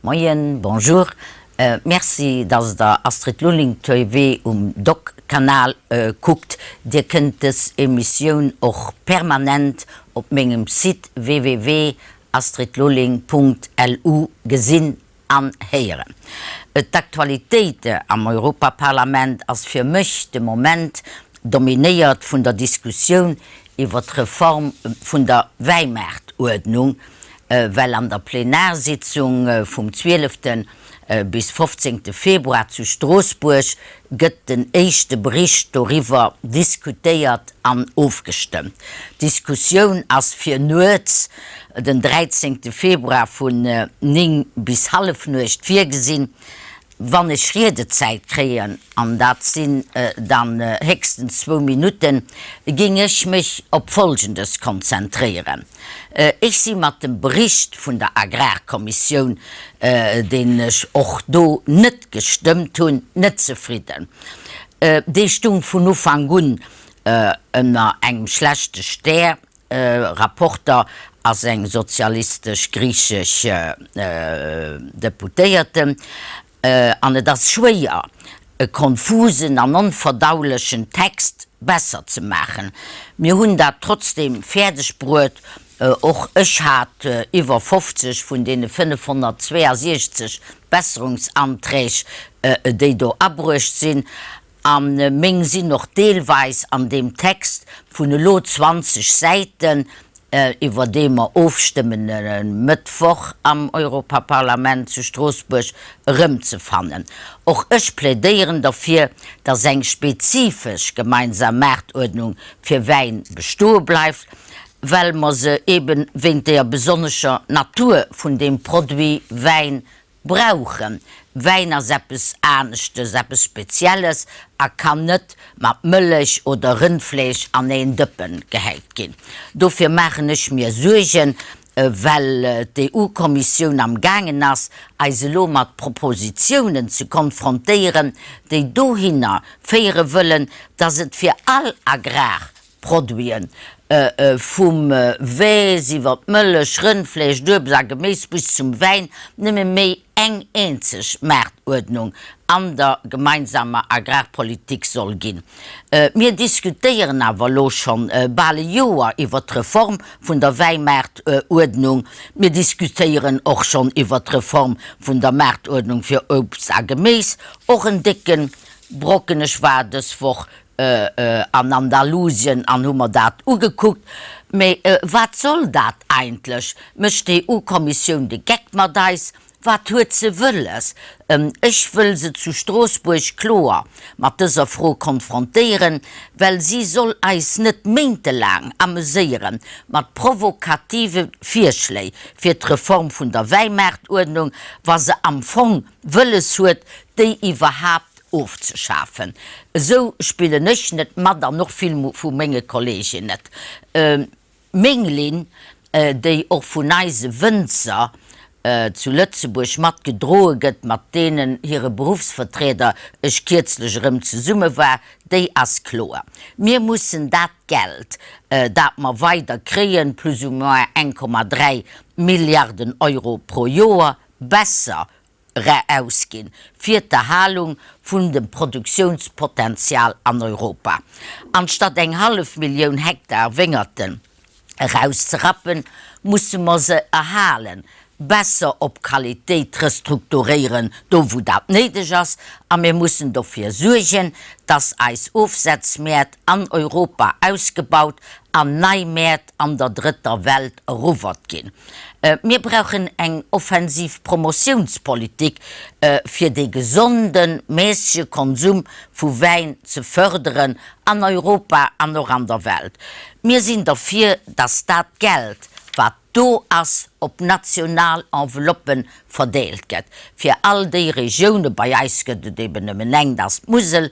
Moien, bonjour. Merci dass der Astrid Lulling TV um Doc Kanal kuckt. Dir kënnt dës Emissioun och permanent op mengem Site www.astridlulling.lu gesinn an héieren. D'Aktualitéit am Europaparlament ass fir mech de Moment dominéiert vun der Diskussioun iwwer d'Reform vun der Wäimaartuerdnung, well an der Plenarsitzung vum 12. Bis 15. Februar zu Stroossbuerg gëtt den éischte Bericht doriwwer diskutéiert an ofgestëmmt. D'Diskussioun ass fir nuets den 13. Februar vun 9 bis Hallefnuecht virgesinn. Wann ech Riedezäit kréien, an dat sinn dann héchstens zwou Minutten, géing ech mech op Folgendes konzentréieren. Ech si mat dem Bericht vun der Agrarkommissioun, deen ech och do net gestëmmt hunn, net zefridden. Dee stung vun Ufank un ënner engem schlechte Stär. Rapporter ass eng sozialistesch griichesch Deputéierten, an et ass schwéier, e konfusen an onverdaulechen Text besser ze maachen. Mir hunn dat trotzdeem fäerdeg bruet. Och ech hat iwwer 50 vun deene 562 Besserungsanträg, déi do abruecht sinn, A meng sinn och deelweis an deem Text vun elo 20 Säiten, iwwer dee mer ofstëmmen e Mëttwoch am Europaparlament zu Stroossbuerg, erëmzefannen. Och ech plädéieren derfir, dass eng spezifesch gemeinsam Maartuerdnung fir Wäin bestoe bleift, well mer se eebe wéint deeër besonnescher Natur vun deem Produit Wäin Brauchen. Wäin ass eppes aneschtes, eppes Spezielles a kann net mat Mëllech oder Rëndfleesch an een Dëppen gehäit ginn. Dofir maachen ech mir Suergen, well d'EU-Kommissioun am gaangen ass, eis elo mat Propositiounen ze konfrontéieren, déi dohinner féiere wëllen, dass et fir all Agrar Produiten, vum Weess iwwer d'Mëllech, Rëndfleesch, d'Uebst a Geméis bis zum Wäin, nëmme méi eng eenzeg Maartuerdnung an der gemeinsamer Agrarpolitik soll ginn. Mir diskutéieren awer elo schonn bal e Joer iwwer d'Reform vun der Wäimaartuerdnung. Mir diskutéieren och schonn iwwer d'Reform vun der Maartuerdnung fir Uebst a Geméis, och en décke Brocken. Ech war dës Woch an Andalusien an hu mer dat ugekuckt. Mee wat soll dat eigentlech? Mécht d'EU-Kommissioun de Geck mat eis? Wat huet se wëlles? Ech wëll se zu Stroossbuerg kloer mat dëser Fro konfrontéieren, well si soll eis net méintelaang ameséiere mat provokative Virschléi fir d'Reform vun der Wäimaartuerdnung, wa se am Fong wëlles huet, déi iwwerhaapt ofzeschafen. Esou spillen ech net mat an och vill vu menge Kolleegen net. Meng Linn, déi och vun eise Wënzer zu Lëtzebuerg mat gedroe gëtt, mat deenen hire Beruffsvertrieder ech kierzlech erëm zesumme war, déi ass kloer, Mir mussen dat Geld, dat mer weider kréien, plus ou moins 1,3 Milliarden Euro pro Joer, besser Re ausginn, fir d'Erhalung vun dem Produktiounspotenzial an Europa. Anstatt eng hallef Millioun Hektar Wéngerten erauszerappen, musse mer se erhalen, besser op Qualitéit restrukturéieren, do wou dat néideg ass, a mir mussen dofir suergen, dass eis Ofsazmäert an Europa ausgebaut an nei Mäert an der Drëtter Welt eruwwert ginn. Mir brauchen eng offensiv Promotiounspolitik, fir dee gesonden, mässege Konsum vu Wäin ze fërderen an Europa an och an der Welt. Mir sinn derfir, dass dat Geld, wat do ass, op national Enveloppen verdeelt gëtt, fir all déi Regiounen, bei eis gëtt et eben nëmmen eng, dat ass d'Musel,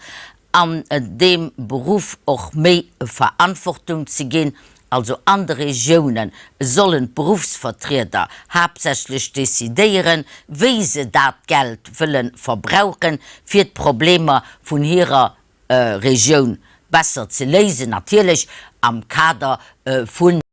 an deem Beruff och méi Verantwortung ze ginn, also an de Regioune sollen d'Beruffsvertrieder haaptsächlech decidéieren, wéi se dat Geld wëlle verbrauchen, fir d'Problemer vun hirer Regioun besser ze léisen, natierlech am Kader vun.